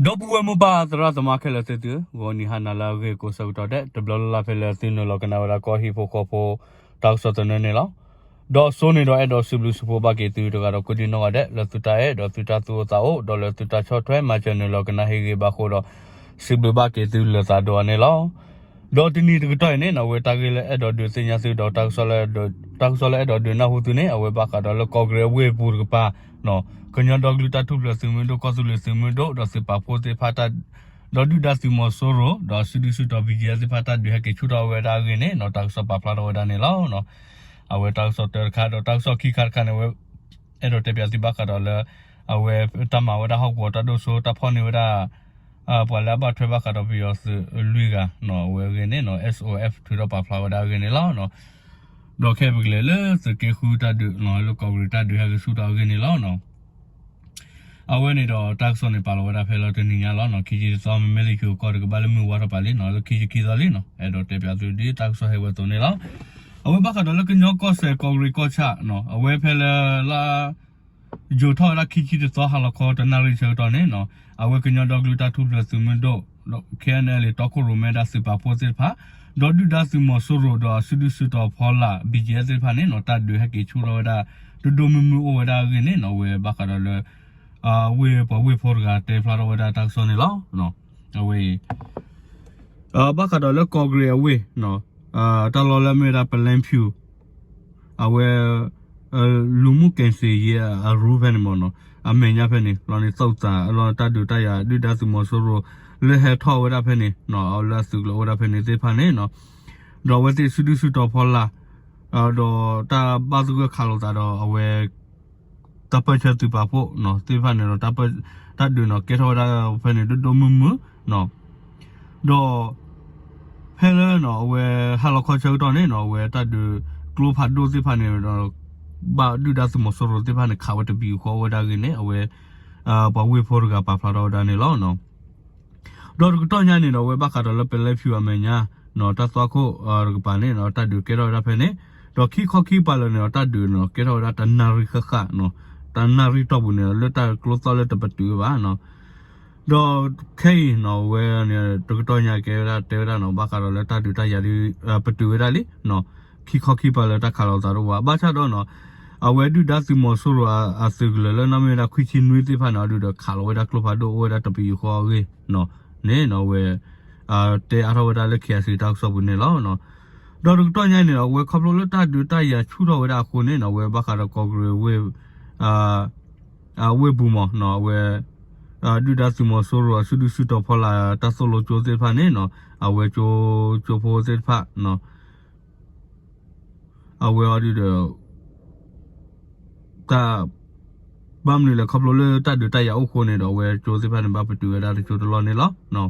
ဒီပုၢ်ဝဲၢ်မိၢ်ပၢ်သရၣ်သမါခဲလၢာ်သ့ၣ်သုဧၢ, ဂီၤနံၤဟါနၤလၢအဂ့ၤကိးဆၢကတီၢ်ဒဲး တဘျီလၢ်လၢ်ဖဲလၢသုနုာ်လီၤကနၣ်ဝဲဒၣ်ကီၢ်ဟံၣ်ဖိဃီဖိ တၢ်ကစီၣ်သနၢၣ်န့ၣ်လီၤ. ဒီးစိန့ၣ်ဒီးအဲၣ်ဒိးစံးဘျုးစံးဖှိၣ်ဘၣ်က့ၤသုတဂၤဒီးကိးဒံနီၢ်ဂၤဒဲး လၢသုတၢ်အဲၣ်ဒီးသုတၢ်သူၣ်အိၣ်သးအိၣ် ဒီးလၢသုတၢ်ဆီၣ်ထွဲမၤစၢၤနုာ်လီၤကနၣ်ဟ့ၣ်ဂ့ၤဘၣ်ဃိဒီး စံးဘျုးဘၣ်က့ၤသုလၢသးဒိၣ်အါန့ၣ်လီၤ. ဒီးတနံၤတကတီၢ်အံၤန့ၣ် အဝဲတၢ်ဂ့ၢ်လၢအဲၣ်ဒိးဒုးသ့ၣ်ညါသုဒီး တၢ်ကစီၣ်လၢအဲၣ်ဒိးဒုးနၢ်ဟူသုန့ၣ် အဝဲဘၣ်ဃးဒီးလၢကီၢ်ကရ့ၣ်အဝ့ၢ်ပူၤတကပၤ ကညီဒီကလုာ်တၢ်ထူၣ်ဖျဲးသုးမုၢ်ဒိၣ် ကီၢ်သူလ့ၤသုးမုၢ်ဒိၣ် ဒီးသုးပာ်ဖှိၣ်သ့ၣ်တဖၣ် ဒီးဒုၣ်ဒါသုးမီၤစိရိၤ ဒီးစုဒုၣ်စုတီၤ ဘံကဲသ့ၣ်တဖၣ်တၢ်ဒုးဟဲက့ၤဆူၣ်ထီၣ်ဝဲဒၣ်အဂ့ၢ်န့ၣ် တၢ်ကစီၣ်ပာ်ဖျါထီၣ်ဝဲဒၣ်န့ၣ်လီၤ. အဝဲတၢ်ကစီၣ်တၢတခါ ဒီးတၢ်ကစီၣ်ခံခါတခါန့ၣ်ဝဲ အဲၣ်ဒိးတဲပၠးသုဘၣ်ဃးဒီးလၢ အဝဲတၢ်မၤဝဲဒၣ်ဟီၣ်ကဝီၤတၢ်ဒိၣ်စိ တၢ်ဖီၣ်န့ၢ်ဝဲဒၣ် ပှၤလၢအဘၣ်ထွဲဘၣ်ဃးဒီးပယီၤသုးလွံၢ်ဂၤ အဝဲအဂ့ၢ်န့ၣ် S O F ထုးထီၣ်ပာ်ဖျါဝဲဒၣ်အဂ့ၢ်န့ၣ်လီၤ. ဒီးခဲအံၤပကလဲၤလၢသုးက့ဃုတၢ်ဒုး လၢကီၢ်ကရ့ၣ်တၢ်ဒုးဟဲက့ၤဆူၣ်ထီၣ်အဂ့ၢ်န့ၣ်လီၤ. အဝဲန့ၣ်ဒီးတၢ်ကစီၣ်န့ၣ်ပာ်လီၤဝဲဒၣ်ဖဲလၢတနံၤညါလီၤ. ခံဆံတသီ မ့မ့ၢ်လၢယိၤကီၢ်တကပၤလၢမုၢ်ဝါထီၣ်ပာ်လံ လၢခံဆံခံသီလံ အဲၣ်ဒိးတဲပၠးသုဒ်တၢ်ကစီၣ်ဟဲဝဲအသိးန့ၣ်လီၤ. အဝဲဘၣ်ဃးဒီးလၢကညီကီၢ်စဲၣ်ကီၢ်ကရ့ၣ်ကီၢ်ဆၣ် အဝဲဖဲလၢလါ ယိၤထီၣ်ဝဲဒၣ်ခံဆံတသီဟါလီၤခီတနၣ်ရံၣ်ဆၢကတီၢ်န့ၣ် အဝဲကညီဒီကလုာ်တၢ်ထူၣ်ဖျဲးသုးမုၢ်ဒိၣ် K N L A တီခိၣ်ရိၣ်မဲဒၣ်သုးပာ်ဖှိၣ်သ့ၣ်တဖၣ် ဒီးဒုၣ်ဒါသုးမီၤစိရိၤဒီးစုဒုၣ်စုတီၤဖီလာ် B G F သ့ၣ်တဖၣ်န့ၣ် တၢ်ဒုးဟဲက့ၤဆူၣ်ထီၣ်ဝဲဒၣ် ဒိၣ်ဒိၣ်မုၢ်မုၢ်အိၣ်ဝဲဒၣ်အဂ့ၢ်န့ၣ် အဝဲဘၣ်ဃးဒီးလၢ ဝ့ၢ်ပှၤဝ့ၢ်ဖိတဂၤတဲဖျါထီၣ်ဝဲဒၣ်တၢ်ကစီၣ်န့ၣ်လီၤ. အဝဲအံၤ ဘၣ်ဃးဒီးလၢကီၢ်ကရ့ၣ်အဝ့ၢ် တၢ်လီၢ်လၢအမ့ၢ်ဝဲဒၣ် ပလဲဖၠူၣ် အဝဲ လူမှုကယ်ဆယ်ရေးအရူဖဲန့ၣ်မ့ၢ်နီၤ အမဲာ်ညါဖဲန့ၣ် လီၤန့ၣ် သုးသးလီၤ တၢ်ဒုးတၢ်ယၤ ဒုၣ်ဒါသုးမီၤစိရိၤ လၢဟဲထီၣ်ဝဲဒၣ်ဖဲန့ၣ် လၢအသုးကျိၤအိၣ်ဝဲဒၣ်ဖဲန့ၣ်သ့ၣ်တဖၣ်န့ၣ် ဒီးအဝဲသ့ၣ်စုဒုၣ်စုတီၤဖီလာ် ဒီးတၢ်ဘၣ်သဂၢၢ်ခးလိာ်သးဒီးအဝဲ တၢ်ပၢၢ်ဆၢသုးပာ်ဖှိၣ်သ့ၣ်တဖၣ်န့ၣ်ဒီး တၢ်ဒုးန့ၣ်ကဲထီၣ်ဝဲဒၣ်ဖဲန့ၣ် ဒိၣ်ဒိၣ်မုၢ်မုၢ် ဒီး ဖဲလၢအဝဲဟါလီၤခီဆၢကတီၢ်န့ၣ်နီၤ အဝဲတၢ်ဒုးကျိဖးဒိၣ်သ့ၣ်တဖၣ်န့ၣ်ဒီး ဘၣ်ဒုၣ်ဒါသုးမီၤစိရိၤသ့ၣ်တဖၣ်န့ၣ် ခးဝဲတပယူာ်ဃီဝဲဒၣ်အဂ့ၢ်န့ၣ် အဝဲ ပှၤဝ့ၢ်ဖိတဂၤပာ်ဖျါထီၣ်ဝဲဒၣ်န့ၣ်လီၤ. ဒီးတကတီၢ်ညါန့ၣ်ဒီး အဝဲဘၣ်ဃးဒီးလၢ ပလဲဖၠူၣ်အမဲာ်ညါ တၢ်သွၣ်ခိၣ်တကပၤန့ၣ် တၢ်ဒုးကဲထီၣ်ဝဲဒၣ်ဖဲန့ၣ် ဒီးခံခီခံပၤလၢာ်န့ၣ်ဒီး တၢ်ဒုးန့ၣ်ကဲထီၣ်ဝဲဒၣ်တနၣ်ရံၣ်ဃၣ်ဃၣ် တနၣ်ရံၣ်တီၢ်ပူၤန့ၣ် လၢတၢ်ကျိသီၣ်လၢတပတုာ်ဝဲဘၣ် ဒီးခဲအံၤနီၤ အဝဲန့ၣ် တကတီၢ်ညါကဲဝဲဒၣ်တဲဝဲဒၣ်နီၤ ဘၣ်ဃးဒီးလၢတၢ်ဒုးတၢ်ယၤဒုး ပတုာ်ဝဲဒၣ်လံ ခံခီခံပၤလၢာ်တၢ်ခးလိာ်သးတအိၣ်ဘၣ် ဘၣ်ဆၣ်ဒီးနီၤ အဝဲဒုၣ်ဒါသုးမီၤစိရိၤအသုးကလၢၤလၢနီၢ်မ့ၢ်ဝဲဒၣ်ခွံဆံနွံသ့ၣ်တဖၣ်န့ၣ် အဒုးဒီးခးလီၤဝဲဒၣ်ကျိဖးဒိၣ်အိၣ်ဝဲဒၣ်တပယူာ်ဃီအဂ့ၢ်န့ၣ်နီၤ အဝဲ တဲအါထီၣ်ဝဲဒၣ်လၢ K I C တၢ်ကစီၣ်ပူၤန့ၣ်လီၤ. ဒီးတကတီၢ်ညါန့ၣ်ဒီး အဝဲခီဖျိလၢတၢ်ဒုးတၢ်ယၤဆူၣ်ထီၣ်ဝဲဒၣ်အဃိန့ၣ်နီၤ အဝဲဘၣ်ဃးဒီးကီၢ်ကရ့ၣ်ဝ့ၢ် အဝ့ၢ်ပူၤမ့ၢ်နီၤ အဝဲ ဒုၣ်ဒါသုးမီၤစိရိၤစုဒုၣ်စုတီၤဖီလာ် တၢ်သိၣ်လိကၠိသ့ၣ်တဖၣ်န့ၣ်နီၤ အဝဲကၠိ ကၠိဖိသ့ၣ်တဖၣ် အဝဲအီၤဒုးဒီး တၢ် ဘၣ်မနုၤလဲၣ် ခီဖျိလၢတၢ်ဒုးတၢ်ယၤအိၣ်အဃိန့ၣ်ဒီး အဝဲကၠိသ့ၣ်တဖၣ်န့ၣ် ဘၣ်ပတုာ်ဝဲဒၣ်တကၠိတလီၢ်န့ၣ်လီၤ.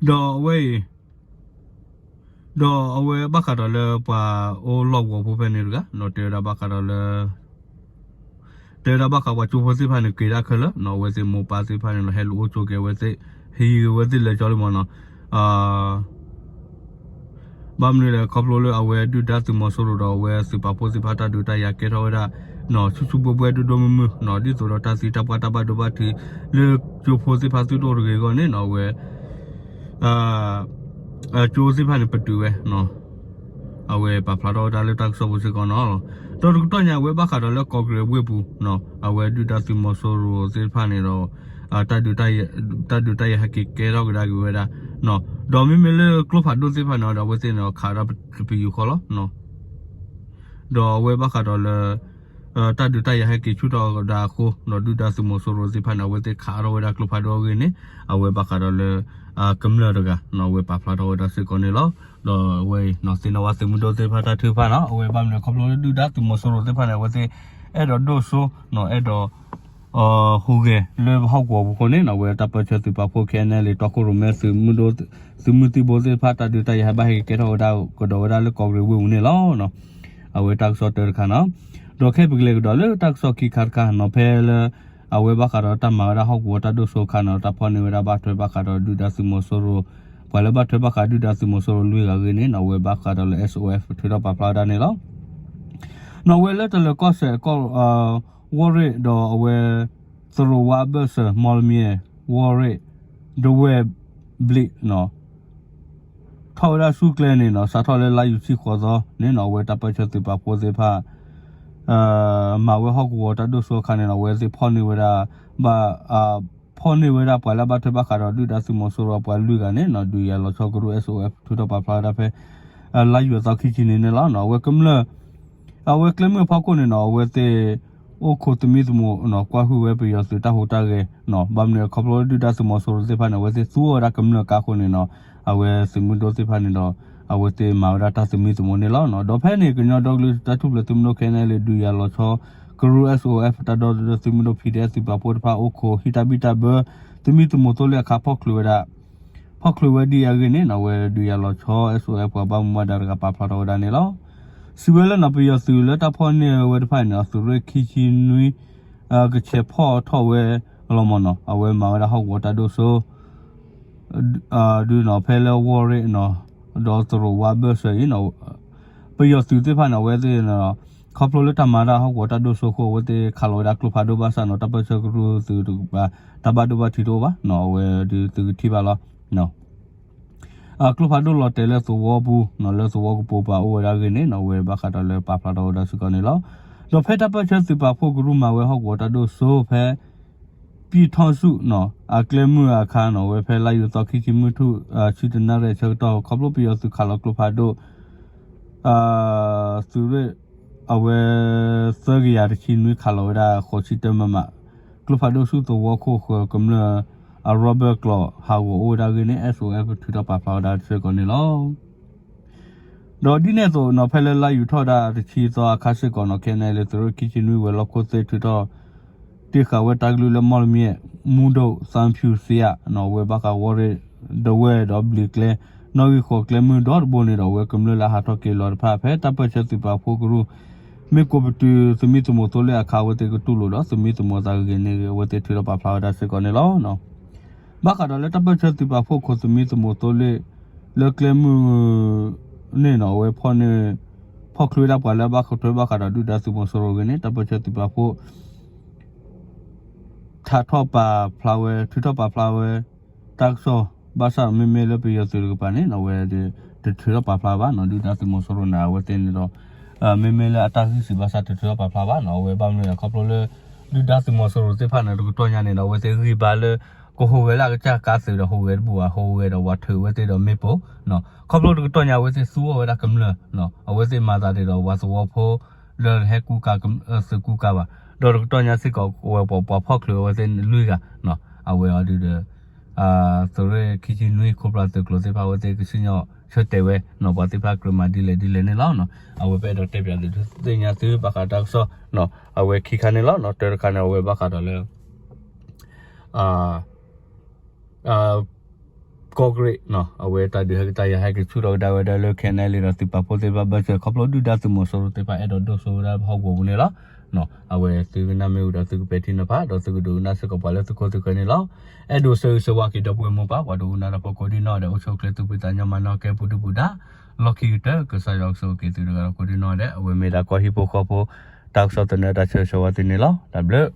ဒီးအဝဲအံၤ ဒီးအဝဲဘၣ်ဃးဒီးလၢပှၤအိၣ်လီၢ်ကဝီၤဖိဖဲန့ၣ်တဂၤ ဒီးတဲဝဲဒၣ်ဘၣ်ဃးဒီးလၢ တဲဝဲဒၣ်ဘၣ်ဃးပှၤကၠိဖိသ့ၣ်တဖၣ်န့ၣ် က့ၤဒၣ်ခဲလၢာ်နီၤ အဝဲသ့ၣ်မိၢ်ပၢ်သ့ၣ်တဖၣ်န့ၣ်ဒီး ဟဲလူၤအိၣ်ကၠိက့ၤအဝဲသ့ၣ် ဟံးဂ့ၤဝဲသ့ၣ်လၢာ်ကၠီလံမ့ၢ်နီၤ ဘၣ်မနုၤလဲၣ် ခီဖျိလၢအဝဲဒုၣ်ဒါသုးမီၤစိရိၤဒီး အဝဲသုးပာ်ဖှိၣ်သ့ၣ်တဖၣ်တၢ်ဒုးတၢ်ယၤကဲထီၣ်ဝဲဒၣ် ဆူၣ်ဆူၣ်ဘှဲဘှဲဒိၣ်ဒိၣ်မုၢ်မုၢ်နီၤ ဒ်သိးဒီးတၢ်သံတၢ်ပှၢ်တၢ်ဘၣ်ဒိဘၣ်ထံး လၢကၠိဖိသ့ၣ်တဖၣ်သုတအိၣ်တဂ့ၤအဂီၢ်န့ၣ်နီၤ အဝဲ ကၠိသ့ၣ်တဖၣ်န့ၣ် ပတုာ်ဝဲ အဝဲပာ်ဖျါထီၣ်ဝဲဒၣ်လၢတၢ်ကစီၣ်ပူၤစ့ၢ်ကီးနီၤ ဒီးတကတီၢ်ညါအဝဲဘၣ်ဃးဒီးလၢကီၢ်ကရ့ၣ်ဝ့ၢ်ပူၤ အဝဲဒုၣ်ဒါသုးမီၤစိရိၤသ့ၣ်တဖၣ်န့ၣ်ဒီး တၢ်ဒုးတၢ်ယၤဟဲက့ၤကဲထီၣ်ကဒါက့ၤဝဲဒၣ် ဒီးမ့မ့ၢ်လၢကျိဖးဒိၣ်သ့ၣ်တဖၣ်န့ၣ်ဒီး အဝဲသ့ၣ်န့ၣ်ဒီးခးဝဲဒၣ်တပယူာ်ဃီလီၤ ဒီးအဝဲဘၣ်ဃးဒီးလၢ တၢ်ဒုးတၢ်ယၤဟဲက့ၤဆူၣ်ထီၣ်ကဒါအဃိ ဒီးဒုၣ်ဒါသုးမီၤစိရိၤသ့ၣ်တဖၣ်န့ၣ် အဝဲသ့ၣ်ခးထီၣ်ဝဲဒၣ်ကျိဖးဒိၣ်အဂ့ၢ်န့ၣ် အဝဲဘၣ်ဃးဒီးလၢ ကမျၢၢ်တဂၤ အဝဲပာ်ဖျါထီၣ်ဝဲဒၣ်စ့ၢ်ကီးန့ၣ်လီၤ. ဒီးအဝဲအံၤ သ့ၣ်နီၣ်ဝဲသုးမုၢ်ဒိၣ်သ့ၣ်တဖၣ်တၢ်ထုကဖၣ်နီၤ အဝဲဘၣ်မနုၤလဲၣ် ခီဖျိလၢဒုၣ်ဒါသုးမီၤစိရိၤသ့ၣ်တဖၣ်န့ၣ် အဝဲသ့ၣ် အဲၣ်ဒိးဒိၣ်စိ အဲၣ်ဒိး ဟူးဂဲၤလၢဟီၣ်ကဝီၤပူၤအဃိန့ၣ် အဝဲတၢ်ပၢၢ်ဆၢသုးပာ်ဖှိၣ် K N L A တီခိၣ်ရိၣ်မဲ သုးမုၢ်ဒိၣ် သုးမုၢ်သံၣ်ဘိသ့ၣ်တဖၣ် တၢ်ဒုးတၢ်ယၤဟဲဘၣ်ဟဲက့ၤကဲထီၣ်ဝဲဒၣ်ကဒီးဝဲဒၣ်လၢကီၢ်ကရ့ၣ်ဝ့ၢ်ပူၤန့ၣ်လီၤ. အဝဲတၢ်ကစီၣ်တၢတခါနီၤ ဒီးခဲအံၤပကလဲၤကဒီးလၢတၢ်ကစီၣ်ခံခါတခါနီၤ ဖဲလၢ အဝဲဘၣ်ဃးဒီးတၢ်မၤဝဲဒၣ်ဟီၣ်ကဝီၤတၢ်ဒိၣ်စိခါနီၤ တၢ်ဖီၣ်န့ၢ်ဝဲဒၣ်ဘၣ်ထွဲဘၣ်ဃးဒီးဒုၣ်ဒါသုးမီၤစိရိၤ ပှၤလၢဘၣ်ထွဲဘၣ်ဃးဒုၣ်ဒါသုးမီၤစိရိၤလွံၢ်ဂၤအဂ့ၢ်န့ၣ်နီၤ အဝဲဘၣ်ဃးဒီးလၢ S O F ထုးထီၣ်ပာ်ဖျါဝဲဒၣ်န့ၣ်လီၤ. နီၤ အဝဲလၢတလၢၤကီၢ်စဲၣ်ကီၢ် ဝီၢ်ရ့ၣ်ဒီးအဝဲ သရိာ်ဝါဘၢၣ်စၢၤ မီၣ်လမၠဲၣ် ဝီၢ်ရ့ၣ် ဒဝဲၢ်ဘျံးနီၤ ထီၣ်ဝဲဒၣ်ဆူကျဲန့ၣ်နီၤ စးထီၣ်လၢလါယူၤဆံဃိးသီန့ၣ်နီၤ အဝဲတၢ်ပၢၢ်ဆၢသုးပာ်ဖှိၣ်သ့ၣ်တဖၣ် မၤဝဲဟီၣ်ကဝီၤတၢ်ဒိၣ်စိအခါန့ၣ်နီၤ အဝဲသ့ၣ်ဖီၣ်န့ၢ်ဝဲဒၣ် ဘၣ် ဖီၣ်န့ၢ်ဝဲဒၣ်ပှၤလၢအဘၣ်ထွဲဘၣ်ဃးဒီးဒုၣ်ဒါသုးမီၤစိရိၤ အပှၤလွံၢ်ဂၤန့ၣ်နီၤ ဒုးယၤလီၤဆီကရူၢ် S O F ထုးထီၣ်ပာ်ဖျါဝဲဒၣ်ဖဲ လါယူၤအသီခံဆံန့ၣ်န့ၣ်လီၤ. အဝဲကမျၢၢ် အဝဲကျဲမုၢ်အဖီခိၣ်န့ၣ်နီၤ အဝဲသ့ၣ် အိၣ်ခိးသမံသမိးနီၤ ကွၢ်ဟုၣ်ဝဲပယီၤသုးတၢ်ဟူးတၢ်ဂဲၤနီၤ ဘၣ်မနုၤခီဖျိလၢဒုၣ်ဒါသုးမီၤစိရိၤသ့ၣ်တဖၣ်န့ၣ် အဝဲသ့ၣ်သူအီၤဝဲဒၣ်ကမျၢၢ်ကါအဃိန့ၣ်နီၤ အဝဲသုးမုၢ်ဒိၣ်သ့ၣ်တဖၣ်န့ၣ်ဒီး အဝဲသ့ၣ်မၤဝဲဒၣ်တၢ်သမံသမိးန့ၣ်လီၤ. ဒီးဖဲန့ၣ် ကညီဒီကလုာ်တၢ်ထူၣ်ဖျဲးသုးမုၢ်ဒိၣ် K N L A ဒုးယၤလီၤဆီ ကရူၢ် S O F တၢ်ဒီသဒၢသုးမုၢ်ဒိၣ် P D F သုးပာ်ဖှိၣ်တဖၣ်အိၣ်ခိး ဟံးတၢ်ဘံၣ်တၢ်ဘၢ သမံသမိးသိလ့ၣ်အခါဖီၣ်ချုးဝဲဒၣ် ဖီၣ်ချုးဝဲဒ်အံၤအဂ့ၢ်န့ၣ်နီၤ အဝဲဒုးယၤလီၤဆီ S O F ပှၤဘၣ်မူဘၣ်ဒါတဂၤပာ်ဖျါထီၣ်ဝဲဒၣ်န့ၣ်လီၤ. စံးဝဲလၢနီၤ ပယီၤသုးလၢတၢ်ဖီၣ်န့ၢ်ဝဲတဖၣ်န့ၣ် အသုးရ့ၣ်ခံဆံနွံ ကဆဲးဖီၣ်ထီၣ်ဝဲလီၤမ့ၢ်နီၤ အဝဲမၤဝဲဒၣ်ဟီၣ်ကဝီၤတၢ်ဒိၣ်စိ ဒုးနီၤ ဖဲလၢဝီၢ်ရ့ၣ်နီၤ ဒီးသရိာ်ဝါဘၢၣ်စၢၤအံၤနီၤ ပယီၤသုးသ့ၣ်တဖၣ်န့ၣ် အဝဲသ့ၣ် ခီဖျိလၢတၢ်မၤတၢ်ဟီၣ်ကဝီၤတၢ်ဒိၣ်စိအဃိ အဝဲသ့ၣ်ခးလီၤဝဲဒၣ်ကျိဖးဒိၣ်ဘၣ်ဆၣ်နီၤ တၢ်ပၢၢ်ဆၢကရူၢ်သုးတကပၤ တၢ်ဘၣ်ဒိဘၣ်ထံးတအိၣ်ဘၣ်နီၤ အဝဲဒုးသုကထံၣ်ဘၣ်လီၤ. ကျိဖးဒိၣ်လီၤတဲာ်လၢသဝီပူၤနီၤ လၢသဝီကပိာ်ပၤအိၣ်ဝဲဒၣ်အဂ့ၢ်န့ၣ်နီၤ အဝဲဘၣ်ဃးဒီးလၢပာ်ဖျါထီၣ်ဝဲဒၣ်စ့ၢ်ကီးန့ၣ်လီၤ. ဒီးဖဲတၢ်ပၢၢ်ဆၢသုးပာ်ဖှိၣ်ကရူၢ်မၤဝဲဟီၣ်ကဝီၤတၢ်ဒိၣ်စိဖဲ ပံၣ်ထီၣ်ဆူၣ်နီၤ အကျဲမုၢ်အခါနီၤ အဝဲဖဲလါယူၤသီခံဆံမုၢ်ထူၣ် ဆံတနၣ်ရံၣ်အဆၢကတီၢ် ခီဖျိပယီၤသုးခးလီၤကျိဖးဒိၣ် သုးရ့ၣ် အဝဲ သၢကယၤတဆံနွံခးလီၤဝဲဒၣ်ဃိးဆံတၢမမ ကျိဖးဒိၣ်ဆူသဝီခိၣ်ဃၢၤကမျၢၢ် အရီဘၢၣ်ကျိာ်ဟးဂီၤအိၣ်ဝဲဒၣ်အဂ့ၢ်န့ၣ် S O F ထုးထီၣ်ပာ်ဖျါဝဲဒၣ်စ့ၢ်ကီးန့ၣ်လီၤ. ဒီးဒ်န့ၣ်အသိးနီၤ ဖဲလၢလါယူၤထီၣ်ဒၣ်တဆံသီအခါစ့ၢ်ကီးနီၤ K N L A သုးရ့ၣ်ခံဆံနွံဝဲၤလီၢ်ခိၣ်သ့ၣ်ထုးထီၣ် တ့ၢ်ဃာ်ဝဲတၢ်ကလုၢ်လၢမီၣ်လမၠဲၣ် မူဒိၣ် သၣ်ဖၠူၣ်စံယၣ်နီၤ အဝဲဘၣ်ဃးဝီၢ်ရ့ၣ် ဒဝဲၢ်ဒီးဘျံးကျဲ နီၣ်ဂံၢ်ဃိးကျဲမုၢ်ဒီတဘိန့ၣ်ဒီး အဝဲကမျၢၢ်လၢအဟးထီၣ်က့ၤလီၤတဖၣ် ဖဲတၢ်ပၢၢ်ဆၢသုးပာ်ဖှိၣ်ကရူၢ် မ့ၢ်ကိးပတုာ်သမံသမိးသိလ့ၣ်အခါ အဝဲသ့ၣ်ကတူၢ်လိာ်ဒီး သမံသမိးသးဂ့ၤဂ့ၤန့ၣ် အဝဲသ့ၣ်ထုးထီၣ်ပာ်ဖျါဝဲဒၣ်စ့ၢ်ကီးန့ၣ်လီၤ. ဘၣ်ဃးဒီးလၢတၢ်ပၢၢ်ဆၢသုးပာ်ဖှိၣ်ခိးသမံသမိးသိလ့ၣ် လၢကျဲမုၢ်န့ၣ်နီၤ အဝဲဖီၣ်န့ၢ် ဖီၣ်ချုးဝဲဒၣ်ပှၤလၢအဘၣ်ထွဲဘၣ်ဃးဒီးဒုၣ်ဒါသုးမီၤစိရိၤအဂ့ၢ်န့ၣ် တၢ်ပၢၢ်ဆၢသုးပာ်ဖှိၣ် ထးထီၣ်ပာ်ဖျါဝဲ ထုးထီၣ်ပာ်ဖျါဝဲ တၢ်ကစီၣ် ဘၣ်ဆၣ်မ့မ့ၢ်လၢပယီၤသုးတကပၤန့ၣ် အဝဲတထုးထီၣ်ပာ်ဖျါဘၣ်နီၤ ဒုၣ်ဒါသုးမီၤစိရိၤန့ၣ် အဝဲသ့ၣ်န့ၣ်ဒီး မ့မ့ၢ်လၢအတၢ်ဂံၢ်စၢ်ဘၣ်ဆၣ်တထုးထီၣ်ပာ်ဖျါဘၣ်နီၤ အဝဲဘၣ်မနုၤလဲၣ် ခီဖျိလၢ ဒုၣ်ဒါသုးမီၤစိရိၤသ့ၣ်တဖၣ်န့ၣ် တကတီၢ်ညါန့ၣ်ဒီး အဝဲသ့ၣ်ဂံၢ်ဘါလၢ ကဟူးဂဲၤလၢအကစၢ်ကါသုးဒီးဟူးဂဲၤတဘူၣ်ဘၣ် ဟူးဂဲၤဒီးဝဲထုးဝဲသ့ၣ်ဒီးမ့ၣ်ပိၢ် ခီဖျိတကတီၢ်ညါအဝဲသ့ၣ်သူအီၤဝဲဒၣ်ကမျၢၢ် အဝဲသ့ၣ်မၤသးဒ်ဒီးပှၤသဝီဖိ လၢဟဲကူကၤ သုးကူကၤဘၣ် ဒီးတကတီၢ်ညါစ့ၢ်ကီး ဝဲပှၤဖီၣ်ချုးအဝဲသ့ၣ်လွံၢ်ဂၤ အဝဲအီၤဒုးဒီး သုးရ့ၣ်ခံဆံနွံ ခိၣ်ဖျါသုးကျိၤသ့ၣ်တဖၣ် အဝဲသ့ၣ်ကစံၣ်ညီၣ်ဆၢတဲာ်ဝဲ ပှၤသ့ၣ်တဖၣ်ကြၢးမၤဒ်လဲၣ်ဒ်လဲၣ်န့ၣ်လီၤ. အဝဲပအဲၣ်ဒိးတဲပၠးသုသ့ၣ်ညါသုဘၣ်ဃးတၢ်ကစီၣ် အဝဲခံခါန့ၣ်လီၤ. တၢတခါန့ၣ် အဝဲဘၣ်ဃးဒီးလၢ ကီၢ်ကရ့ၣ် အဝဲတၢ်ဒုးဟဲကတၢၢ်ယၤဟဲက့ၤဆူၣ်ထီၣ်ကဒါဝဲဒၣ်လၢ K N L A ဒီးသုးပာ်ဖှိၣ်သ့ၣ်တဖၣ်ဘၢၣ်စၢၤ ခီဖျိဒုၣ်ဒါသုးမီၤစိရိၤသ့ၣ်တဖၣ်အဲၣ်ဒိးဒိၣ်စိဝဲဒၣ်ဟီၣ်ကဝီၤပူၤန့ၣ်လီၤ. အဝဲသုကနၣ်မ့ၢ်ဝံၤဒီးသုကပဲာ်ထံနီၤဖး ဒီးသုကဒိကနၣ်စ့ၢ်ကီးပှၤလၢသုခိၣ်သုဃၢၤန့ၣ်လီၤ. အဲၣ်ဒိးဆၢဂ့ၤဆၢဝါက့ၤဒီပုၢ်ဝဲၢ်မိၢ်ပၢ် ပှၤဒိကနၣ်တၢ်ဖိကိးဒံနီၢ်ဒဲး အိၣ်ဆူၣ်အိၣ်ချ့သူၣ်ဖှံသးညီမၤနီၢ်ကဲပူၤဒုၣ်ပူၤဒါ လီၢ်ခံကတၢၢ် ကစၢ်ယွၤကဆိၣ်ဂ့ၤက့ၤသုတဂၤဒီးကိးဒံနီၢ်ဒဲး အဝဲမ့ၢ်ဒၣ်ကီၢ်ဟံၣ်ဖိဃီဖိ တၢ်ကစီၣ်သနၢၣ်တၢ်ဆၢဂ့ၤဆၢဝါသုန့ၣ်လီၤ. တၢ်ဘျုး